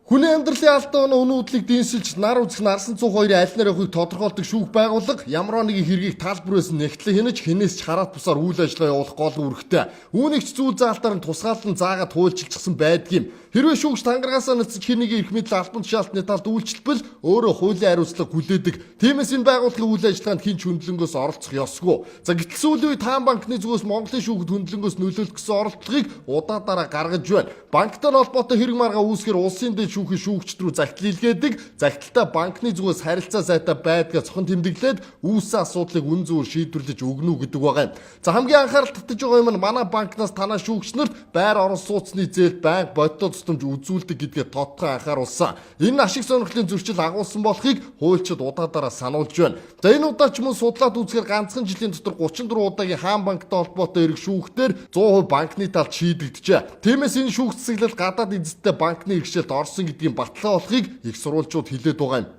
Хүний амьдралын алдаа оноо үнэн үдлийг дэнсэлж нар үзэх нарсан цуг хоёрын аль нар явахыг тодорхойлдог шүүх байгууллага ямар нэгэн хэргийг тал бүрээс нь нэгтлэн хянаж хэнээс ч хараат бусаар үйл ажиллагаа явуулах гол үүрэгтэй. Үүнийг ч зүйл заалтаар нь тусгаалan заагаад хуульчилчихсан байдгийм. Хэрвээ шүүгч тангаргаасаа нэцэж хэр нэгэн эрх мэдэл албан тушаалтны талд үйлчлбэл өөрөө хуулийн хариуцлага хүлээдэг. Тиймээс энэ байгууллагын үйл ажиллагаанд хэн ч хөндлөнгөөс оролцох ёсгүй. За гэтэл сүүлийн үед Хаан банкны зүгээс Монголын шүүхэд хөндлөнгөөс нөлөөлөх гэсэн оролдлогыг удаадаараа гаргаж байна. Банктай холбоотой хэрэг маргаа үүсгэр улсын дэд шүүхийн шүүгчд рүү захидал илгээдэг. Захидалтай банкны зүгээс харилцаа сайтай байдгаа цохон тэмдэглээд үүссэн асуудлыг үн зүгээр шийдвэрлэж өгнө үү гэдэг байгаа юм. За хамгийн анхаарал татаж байгаа юм нь манай банкнаас танаа шүүгч нарт байр орон сууцны зээл байнга бодиттой тусламж үзүүлдэг гэдгээ тодтогхон анхааруулсан. Энэ ашиг сонирхлын зөрчил агуулсан болохыг хуульчид удаадаараа сануулж байна. За энэ удаа ч мөн судлаад үзэхээр ганцхан жилийн дотор 34 удаагийн Хаан банктай холбоотой эрэг шүүхтэр 100% банкны талд шийдэгджээ. Тиймээс энэ шүүх засаглал гадаад эзэдтэй банкны иргэшээлд орсон гэдгийн баталгаа болохыг их сурвалжууд хэлээд байгаа юм.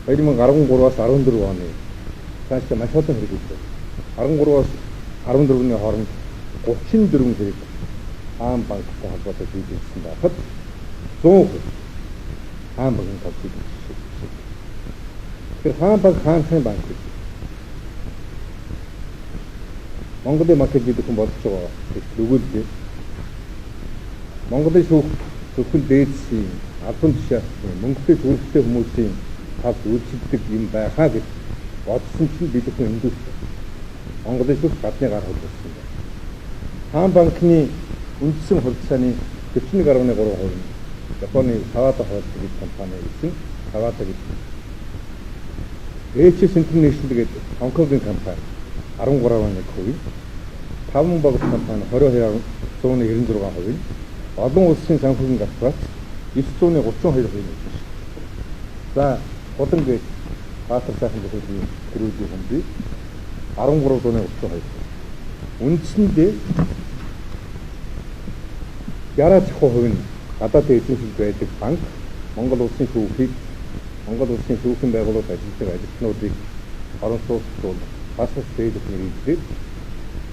2013-аас 14 оны цаашдаа маш олон хэрэг үзсэн. 13-аас 14-ний хооронд 34 хэрэг Хаан банктай холбоотой шийдэгдсэн байхад 100% Хаан банкны талд шийдэгдсэн. Тэгэхээр Хаан банк хаанхын банк гэж. Монголын банк гэдэг хүн бодож байгаа өгүүлбэр. Монголын шүүх зөвхөн дээдсийн, албан тушаалтны, мөнгөтэй зүрхтэй хүмүүсийн талд үйлчилдэг юм байхаа гэж бодсон чинь бид бүхэн эндүүс. Монголын шүүх гадны гар холбогдсон байна. Хаан банкны үндсэн хувьцааны 41.3% нь Японы Савада Холдинг гэж компани эзэн Савада гэж. HS International гэдэг Хонконгийн компани 13.1%, Таван богд компани 22.96%, олон улсын санхүүгийн корпорац 932% эзэн. За Хулан гэж Баатар сайхан бүхэлдийн гэрүүдийн хүн бий 1332. Үндсэндээ 60 хувь нь гадаадын эзэмшил байдаг банк Монгол улсын шүүхийг, Монгол улсын шүүхийн байгууллагад ажилладаг ажилтнуудыг орон сууцлуул бас бас зээлэх мэргэжлээр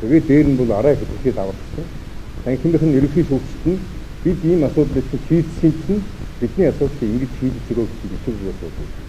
тэгээд дээр нь бол арай хэтэрхий даварласан. Танхимынх нь ерөнхий шүүгчид нь бид ийм асуудлыг чинь шийдсэн чинь бидний асуудлыг ингэж шийдэж өгөө гэж бичиг асуудал.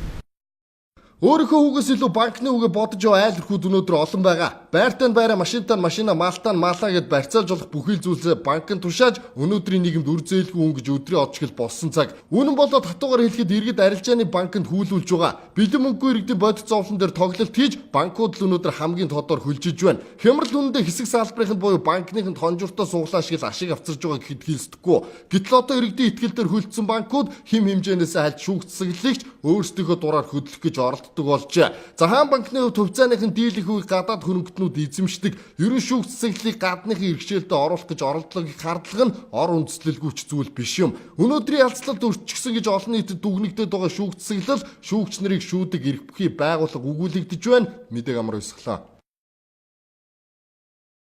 Өөрийнхөө хүүгээс илүү банкны хүүгээ бодож яваа айл өрхүүд өнөөдөр олон байгаа. Байртай нь байраа, машинтай нь машина, малтай нь малаа гэд барьцаалж болох бүхий л зүйлсээ банкнд тушааж өнөөдрийн нийгэмд үр зээлгүй өнгөж өдрийн одчгол болсон цаг. Үнэн болоод хатуугаар хэлэхэд иргэд арилжааны банкнд хүлүүлж байгаа. Бэлэн мөнгөгүй иргэдийн бодит зовлон дээр тоглолт хийж банкуд л өнөөдөр хамгийн тодор хөлжиж байна. Хямрал үнэндээ хэсэг салбарын буюу банкныхын тонжуртой сууглаа шиг л ашиг авчирж байгаа гэхэд хийлсдэхгүй. Гэтэл одоо иргэдийн итгэл дээр хөлдсөн банкуд хэм хэмжээнээс хальт шүүх засаглалыг өөрсдийнхөө дураар хөдлөх гэж оролддог болжээ. За хаан банкны хувьд хувьцааныхын дийлэх үеийг гадаад хөрөнгөтнүүд эзэмшдэг. Ерөн шүүх засаглалыг гадныхын иргэшээлдээ оруулах гэж оролдлогын хардлага нь ор үндэслэлгүй ч зүйл биш юм. Өнөөдрийн ялцлалд өртчихсөн гэж олон нийтэд дүгнэгдээд байгаа шүүх засаглал шүүгч нарыг шүүдэг эрх бүхий байгууллага өгүүлэгдэж байна. Мэдээг амар өсглөө.